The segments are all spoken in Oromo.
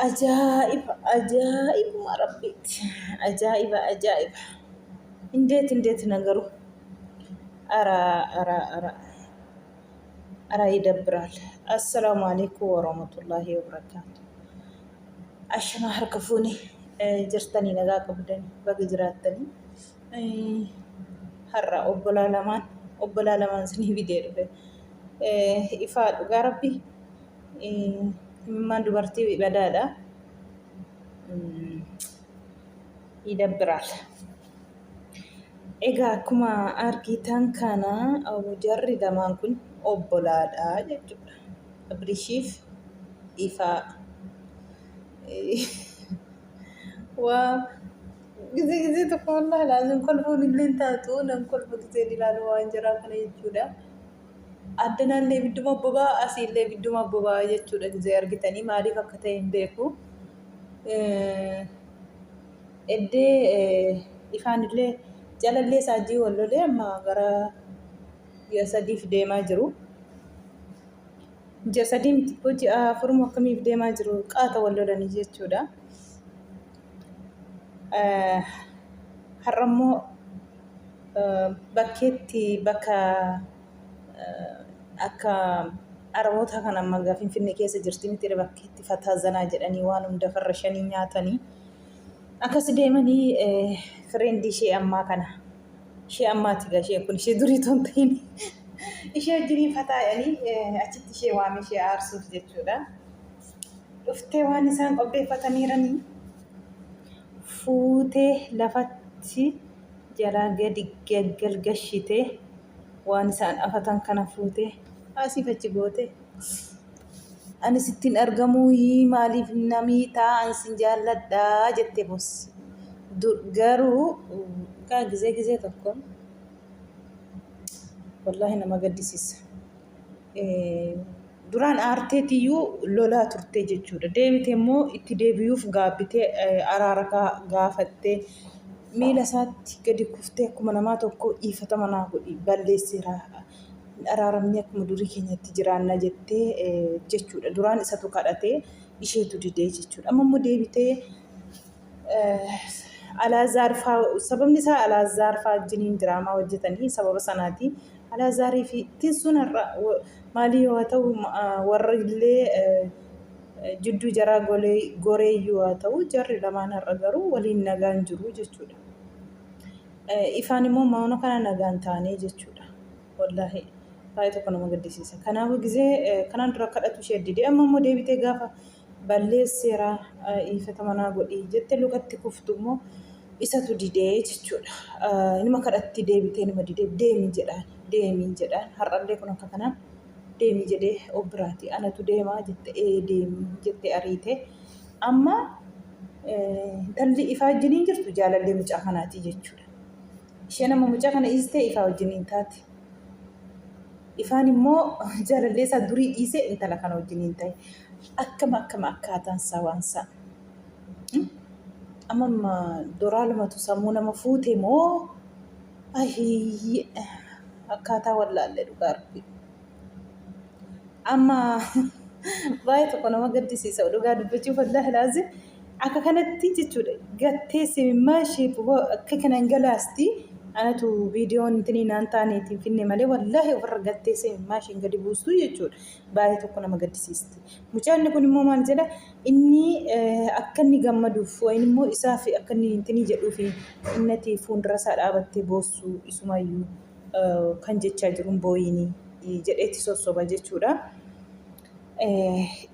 Ajaa'iba ajaa'ibuma rabbiiti. Ajaa'iba ajaa'iba. Indeet indeet nagaru. Ara ara ara. Ara ይደብራል። Assalaamu alaikum warahmatullahi wabarakatuh. Ashamaa harka fuune jirtanii nagaa qabdanii baga jiraattanii. Har'a obbolaa lamaan obbolaa lamaan isinii fidee dhufe. Ifaa dhugaa rabbi Imimmaan dubartii badaadha. Idabbiraal. Egaa akkuma argitan kana jarri lamaan kun obbolaadha jechuudha. Abrishiif ifaa. Waa gizee gizee tokko wallahi laazim kolfuun illee hin taatu nan kolfa gizeen ilaalu waan jiraa kana jechuudha. Addanaallee ibidduma boba'aa asiillee ibidduma boba'aa jechuudha gizee argitanii maaliif akka ta'e hin beeku. Eddee ifaanillee jalallee isaa wajjin wal lolee amma gara ji'a sadiif deemaa jiru. Ji'a sadii miti immoo ji'a afuruma akkamiif deemaa jiru qaata wal lolanii jechuudha. Har'a immoo bakkeetti bakka akka Araboota kan amma egaa Finfinnee keessa jirti miti bakkeetti fataa zanaa jedhanii waan hunda farra shanii nyaatanii akkas deemanii fireendii ishee ammaa kana ishee ammaati egaa isheen kun ishee durii tun ta'in ishee wajjiniin fataa jedhanii achitti ishee waame ishee aarsuuf jechuudha. Dhuftee waan isaan qopheeffataniiranii fuutee lafatti jalaa gadi gaggalgashitee waan isaan afatan kana fuutee asiif achi gootee ani sittin argamuuyii maaliif na miitaa an sin jaalladhaa jettee boossi. Garuu kaa gizee gizee tokko wallaahi nama gaddisiisa. Duraan aarteetiyyuu lolaa turte jechuudha. Deebite immoo itti deebiyuuf gaabbitee araara gaafattee miila isaatti gadi kuftee akkuma namaa tokko dhiifatama naa godhi balleesseera araaramnee akkuma durii keenyatti jiraanna jettee jechuudha. Duraan isatu kadhatee isheetu didee jechuudha. Amma immoo deebitee Alaazaar faa sababni isaa Alaazaar faa wajjiniin diraamaa hojjetanii sababa sanaati. Alaazaarii fi Tinsuun har'a maalii yoo haa ta'u warra illee jidduu jaraa goreeyyuu haa ta'u jarri lamaan har'a garuu waliin nagaan jiru jechuudha. Ifaan immoo maana kana nagaan taanee jechuudha. Wallaahi baay'ee tokko nama gaddisiisa. Kanaafuu gizee kanaan dura kadhatu ishee didee amma immoo deebitee gaafa balleesseera dhiifatama naa godhi jette lukatti kuftu immoo isatu didee jechuudha. Inuma kadhatti deebitee inuma didee deemi jedhaan deemi jedhaan har'allee kun akka kanaan deemi jedhee of biraati anatu deemaa jette ee deemi jette ariite amma intalli ifaa wajjiniin jirtu jaalallee mucaa kanaati jechuudha. Isheen amma mucaa kana dhiistee ifaa wajjiniin taate. Ifaan immoo jaalallee isaa durii dhiisee intala kana wajjiniin ta'e. Akkam akkam akkaataan isaa waan isaa. Amma amma doraalumatu sammuu nama fuute moo ayii akkaataa wallaalle dhugaa rabbi. Amma baay'ee tokko nama gaddisiisa dhugaa dubbachuuf wallaahi laazim akka kanatti jechuudha gattee simimmaa ishee akka kanaan galaasti anatu viidiyoon intinii naan taaneetiin finne malee wallaahi ofirra gattee simimmaa isheen gadi buustu jechuudha baay'ee tokko nama gaddisiisti. Mucaan kun immoo maal jedha inni akka inni gammaduuf wayin immoo isaaf akka inni intinii jedhuuf innati fuuldura isaa dhaabattee boossu isumayyuu kan jechaa jiruun booyinii jedheetti sossoba jechuudha.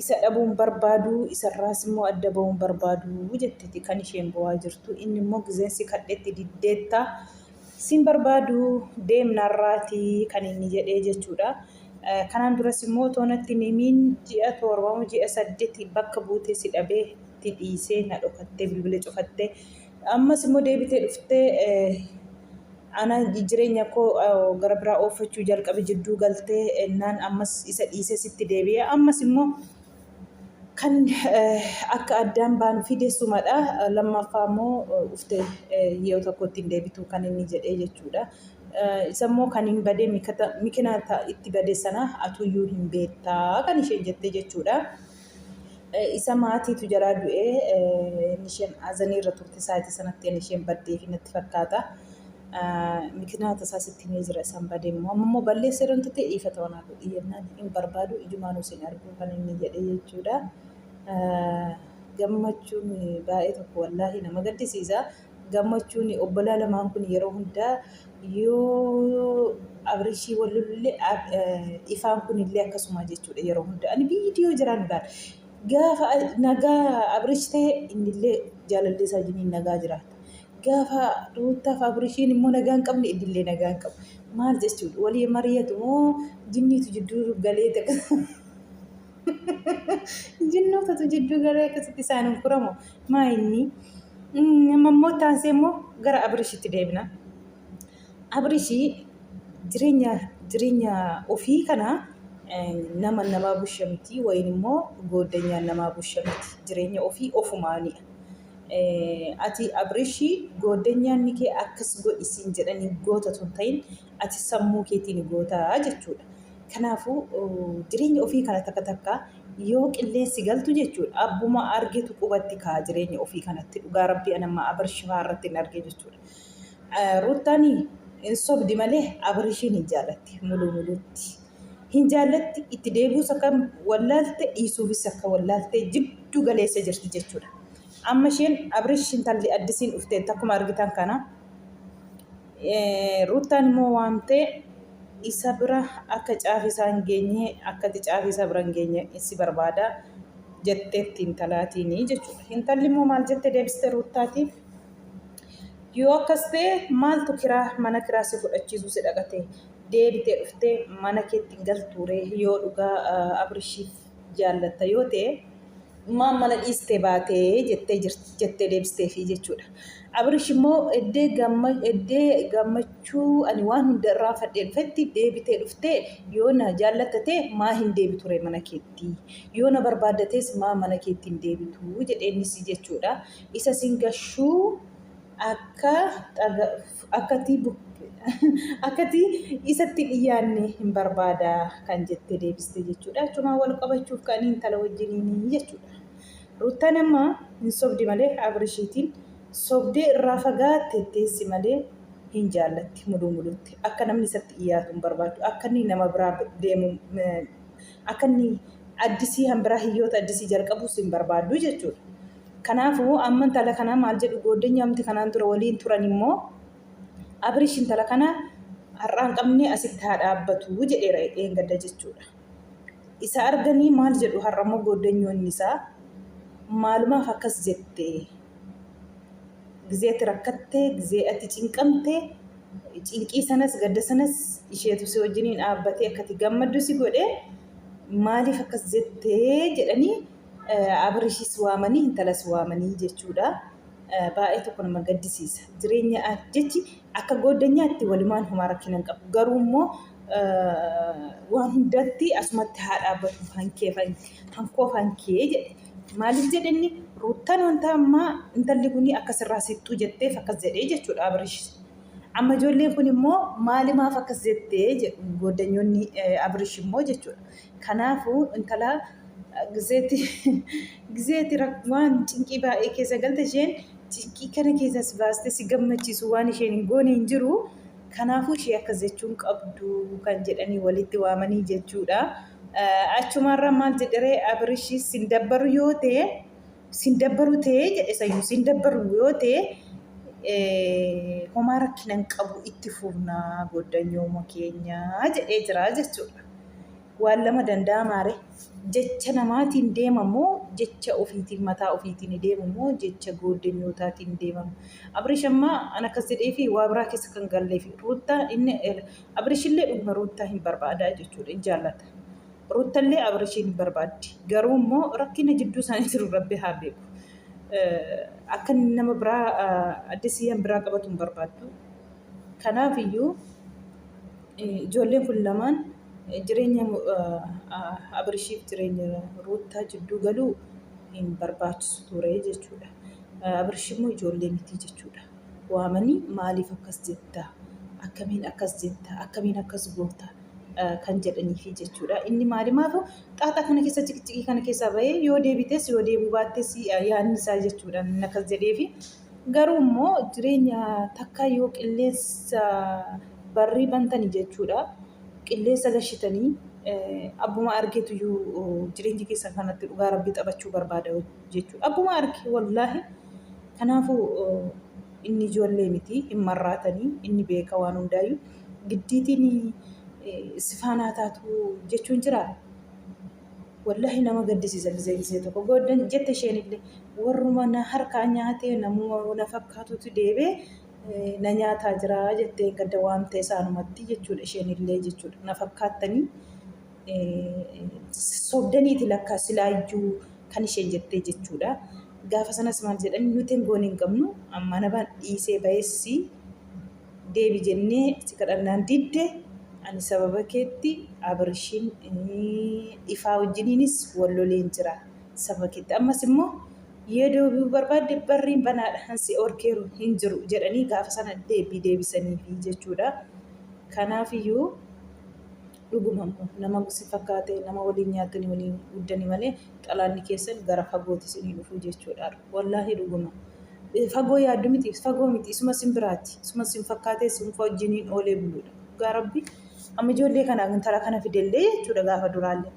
Isa dhabuun barbaadu isarraas immoo adda ba'uun barbaadu jetteeti kan isheen bo'aa jirtu. Inni immoo gizeen si kadhetti diddeetta sin barbaadu deemnarraati kan inni jedhee jechuudha. Kanaan duras immoo otoo natti hin himiin ji'a torbamu ji'a saddeti bakka buutee si dhabee itti dhiisee na dhokattee bilbila cufattee ammas immoo deebitee dhuftee Ana jireenya koo gara biraa ooffachuu jalqabe jidduu galtee ennaan ammas isa dhiisee sitti deebi'e ammas immoo kan akka addaan baanu fide sumadha lammaffaa immoo ufte yeroo tokkotti hin deebitu kan inni jedhee jechuudha. Isa immoo kan hin badee mikinaata itti bade sana atuyyuu hin beektaa kan isheen jette jechuudha. Isa maatiitu jalaa du'ee inni isheen azanii irra turte sa'aatii sanatti inni isheen baddee fi natti fakkaata. Mikinaata isaa sitti himee jira isaan badee immoo amma immoo balleessa jedhamtu ta'e dhiifata waan godhi jennaan hin barbaadu ijumaan isin arguu kan inni jedhe jechuudha. Gammachuun baay'ee tokko wallaahi nama gaddisiisa. Gammachuun obbolaa lamaan kun yeroo hundaa yoo Abrishii wal lolullee ifaan kun illee akkasuma jechuudha yeroo hunda. Ani viidiyoo jiraan ilaala. Gaafa nagaa Abrish ta'e innillee jaalallee isaa wajjiniin nagaa jiraata. Gaafa Ruuttaaf Abrishiin immoo nagaa hin qabne innillee nagaa hin qabu. Maal jechuudha? Walii mari'atu moo jinniitu jidduu galee Jinnootatu jidduu galee akkasitti isaan hin furamu. Maa inni? Amma immoo taansee immoo gara Abrishitti deebina. Abrishii jireenya ofii kana nama namaa busha miti wayin immoo gooddanyaan namaa busha miti. Jireenya ofii ofumaaniidha. Ati Abrishii gooddanyaan kee akkas godhi siin jedhanii goota tun ta'in ati sammuu keetiin gootaa jechuudha. Kanaafuu jireenya ofii kana takka takka yoo qilleensi galtu jechuudha abbuma argetu qubatti kaa jireenya ofii kanatti dhugaa rabbii anamma Abrish fa'aa irratti hin arge jechuudha. Ruuttaan hin sobdi malee Abrishiin hin jaallatti muluu muluutti. Hin jaallatti itti deebi'uus akka wallaalte dhiisuufis akka wallaalte jiddu galeessa jirti jechuudha. Amma isheen Abrish intalli addisiin dhufte akkuma argitan kana Ruuttaan immoo waamtee isa bira akka caafi isaa hin geenye akkati caafi isaa bira hin geenye si barbaada jetteetti intalaatiini jechuudha. Intalli immoo maal jette deebiste Ruuttaatiif? Yoo akkas ta'e maaltu kiraa mana kiraa si fudhachiisuu si dhaqate deebitee dhuftee mana keetti hin galtuuree yoo dhugaa Abrishiif jaallatta yoo ta'e maa mana dhiistee baatee jettee jirti jettee deebisteefii jechuudha. Abrish immoo eddee gamma eddee gammachuu ani waan hunda irraa fadhee dhufetti deebitee dhuftee yoo na jaallatta ta'e maa hin deebiture mana keetti yoo na barbaaddatees maa mana keetti hin deebitu jedhee innis jechuudha. Isa sin gashuu akka akkati akkati isatti dhiyyaanne hin barbaada kan jette deebiste jechuudha. Achumaan wal qabachuuf kan intala wajjiniin jechuudha. Ruuttaan amma hin sobdi malee Abrishiitiin sobdee irraa fagaatte teessi malee hin jaallatti muluu mulutti. Akka namni isatti dhiyyaatu hin barbaaddu. Akka inni nama biraa deemu akka inni addisii hanbiraa hiyyoota addisii jalqabuus hin barbaaddu jechuudha. Kanaafuu amma intala kana maal jedhu gooddanyaamti kanaan dura waliin turan immoo Abrish intala kana har'aan qabne asitti haa dhaabbatu jedheera dheengadda jechuudha. Isa arganii maal jedhu har'a immoo gooddanyoonni isaa maalumaaf akkas jette gizee ati rakkatte gizee ati cinqamte cinqii sanas gadda sanas isheetu si wajjiniin dhaabbatee akkati gammaddu si godhe maaliif akkas jettee jedhanii Abrishis waamanii intalas waamanii jechuudha. Baay'ee tokko nama gaddisiisa. Jireenya jechi akka gooddanyaatti walumaan homaa rakkina hin qabu. Garuu immoo waan hundatti asumatti haa dhaabbatu hankee hankoo hankee jedhe. Maaliif jedhe inni ruuttaan wanta ammaa intalli kun akkasirraa sixxuu jetteef akkas jedhee jechuudha Abrish. Amma ijoolleen kun immoo maalimaaf akkas jettee jedhu gooddanyoonni Abrish immoo jechuudha. Kanaafuu intala gizeeti gizeeti waan cinqii baay'ee keessa galte isheen cinqii kana keessa si baastee si gammachiisu waan isheen hin goone hin jiru. Kanaafuu ishee akkas jechuun qabdu kan jedhanii walitti waamanii jechuudha. Achumarra maal jedheree Abirishi sin dabbaru yoo ta'e sin dabbaru ta'e jedhe sayyuu sin dabbaru yoo ta'e homaa rakkina hin qabu itti fufnaa goddanyooma keenya jedhee jira jechuudha. Waan lama danda'amaare jecha namaatiin deema moo jecha ofiitiin mataa ofiitiin deemu moo jecha gooddanyootaatiin deemama. Abrish amma an akkas jedhee fi waa biraa keessa kan gallee fi Ruuttaa inni Abrishillee dhuguma Ruuttaa hin barbaadaa jechuudha hin jaallata. Ruuttallee Abrishiin hin barbaaddi. Garuu immoo rakkina jidduu isaanii jiru rabbi haa beeku. Akka inni nama biraa addisiyan biraa qabatu hin barbaaddu. Kanaaf iyyuu ijoolleen kun lamaan jireenya Abrishiif jireenya Ruuttaa jidduu galuu hin barbaachisu ture jechuudha. Abrish immoo ijoollee miti jechuudha. Waamanii maaliif akkas jetta? Akkamiin akkas jetta? Akkamiin akkas goota? kan jedhaniifi jechuudha. Inni maali maafu xaaxaa kana keessa ciqiciqii kana keessaa bahee yoo deebites yoo deebuu baattes yaadni isaa jechuudha inni akkas jedheefi. Garuu immoo jireenya takka yoo qilleensa barrii bantani jechuudha. Qilleensa gashitanii abbuma argetuyyuu jireenya keessan kanatti dhugaa rabbii taphachuu barbaada jechuudha. Abbuma arge wallaahi. Kanaafuu inni ijoollee miti hin marraatanii inni beeka waan hundaayyuu. Giddiitiin si faanaa taatu jechuun jiraa? Wallahi nama gaddisiisa gizee gizee tokko gooddan jette isheen illee warruma na harkaa nyaatee namuma na fakkaatutu deebee na nyaataa jira jettee gadda waamtee isaanumatti jechuudha isheen illee jechuudha na fakkaattanii sobdaniiti lakkaa silaayyuu kan isheen jettee jechuudha. Gaafa sanas maal jedhan nuti hin goone hin qabnu amma nama dhiisee baheessi deebi jennee si kadhannaan didde ani sababa keetti Abrishin ifaa wajjiniinis wal loleen jira sababa keetti ammas immoo yoo deebi'uu barbaadde barriin banaadha han si orkeeru hin jiru jedhanii gaafa sana deebii deebisaniifi jechuudha. Kanaafiyyuu dhuguma immoo nama si fakkaate nama waliin nyaattanii waliin guddanii malee xalaanni keessan gara fagooti isinii dhufuu jechuudha. Wallaahi dhuguma. Fagoo yaaddu miti fagoo miti isuma sin biraati isuma sin fakkaatee sin wajjiniin oolee buluudha. Dhugaa rabbi amma ijoollee kana intala kana fidellee jechuudha gaafa duraallee.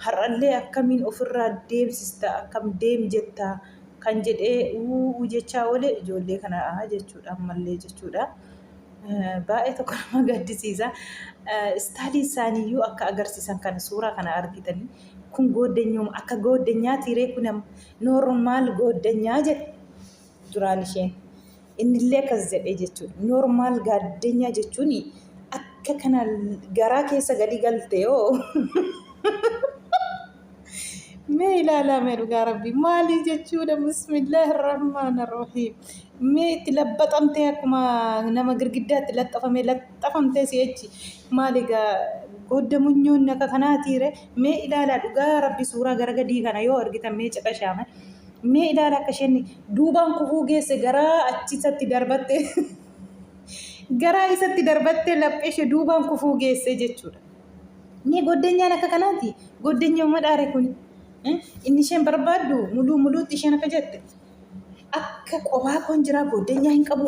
Har'allee akkamiin ofirraa deemsista akkam deem jettaa kan jedhee uuu jechaa oole ijoollee kana jechuudha ammallee jechuudha. Baay'ee tokko nama gaddisiisa. Istaalii isaaniiyyuu akka agarsiisan kana suuraa kana argitanii kun gooddanyooma akka gooddanyaa tiiree kun normaal gooddanyaa jedhe duraan isheen. Innillee akkas jedhee jechuudha. Normaal gaaddanyaa jechuun akka kana garaa keessa gadi galte yoo. Mee ilaalaa mee dhugaa rabbii maalii jechuudha bismillaahi rahmaan rahiim mee itti labbaxamtee akkuma nama girgiddaatti laxxafamee laxxafamtee si'achi maal egaa godda munyoonni akka kanaatiire mee ilaalaa dhugaa rabbi suuraa gara gadii kana yoo argitan mee caqashaame mee ilaalaa akka isheen duubaan kufuu geesse garaa achisatti darbatte garaa isatti darbattee laphee ishee duubaan kufuu geesse jechuudha. Mee goddenyaan akka kanaati? Goddenyooma dhaare kun. Inni isheen barbaaddu muluu muluutti isheen akka jette. Akka qobaa koon jira goddenyaa hin qabu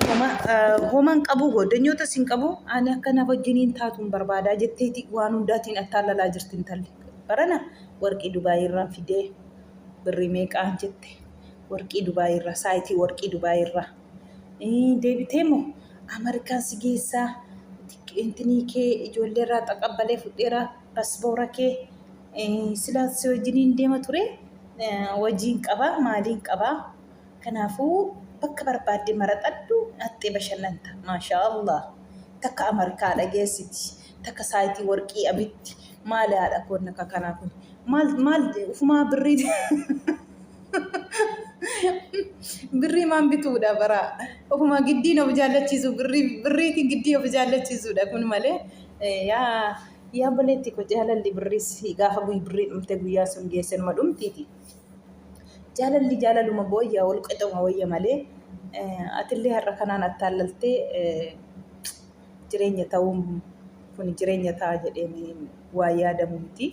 homaa hin qabu goddenyootas hin qabu ani akka na wajjiniin taatuun barbaadaa jetteeti waan hundaatiin attaalalaa jirti intalli. Barana warqii Dubaayii irraan fidee birrii meeqaan jette warqii Dubaayii irraa saayitii warqii Dubaayii irraa. Deebitee moo Ameerikaan si geessaa intinii kee ijoollee irraa xaqabbalee fudheera paspoora kee silaa si wajjiniin deema ture wajiin qaba maaliin qaba kanaafuu bakka barbaadde maraxadhu dhaxxee bashannanta maashaa Allah takka Ameerikaa dhageessiti takka saayitii warqii abitti maali haadha koon akka kanaa kun maal maal ufumaa birrii Birrii maan bituudha bara. Ofuma giddiin of jaallachiisu birrii birriitiin giddii of jaallachiisuudha kun malee yaa yaa obboleetti ko jaalalli birriis gaafa guy birrii dhumte guyyaa sun geesse numa dhumtiiti. Jaalalli jaalaluma booyya wal qixuma wayya malee atillee har'a kanaan attaallaltee jireenya ta'uun kun jireenya ta'a jedhee waa yaadamu miti.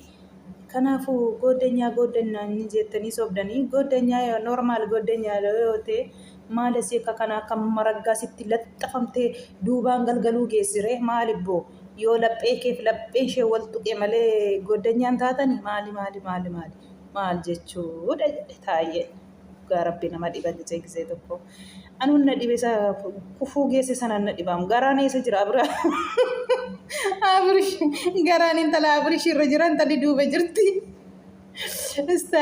Kanaafuu gooddanyaa gooddanyaa inni jettanii sobdanii gooddanyaa normaal gooddanyaa yoo ta'e maal asii akka kana akka maraggaa sitti laxxafamtee duubaan galgaluu geessire maal ibboo yoo laphee keef lapheen ishee wal tuqe malee gooddanyaan taatanii maali maali maali maali maal jechuudha jedhe taayyeen. Dhugaa rabbi nama dhiba gisee gisee tokko. Anuun na dhibe isa kufuu geesse sanaan na dhibaam. Garaan eessa jira abira? Abirish garaan intala abirish irra jira intalli duuba jirti.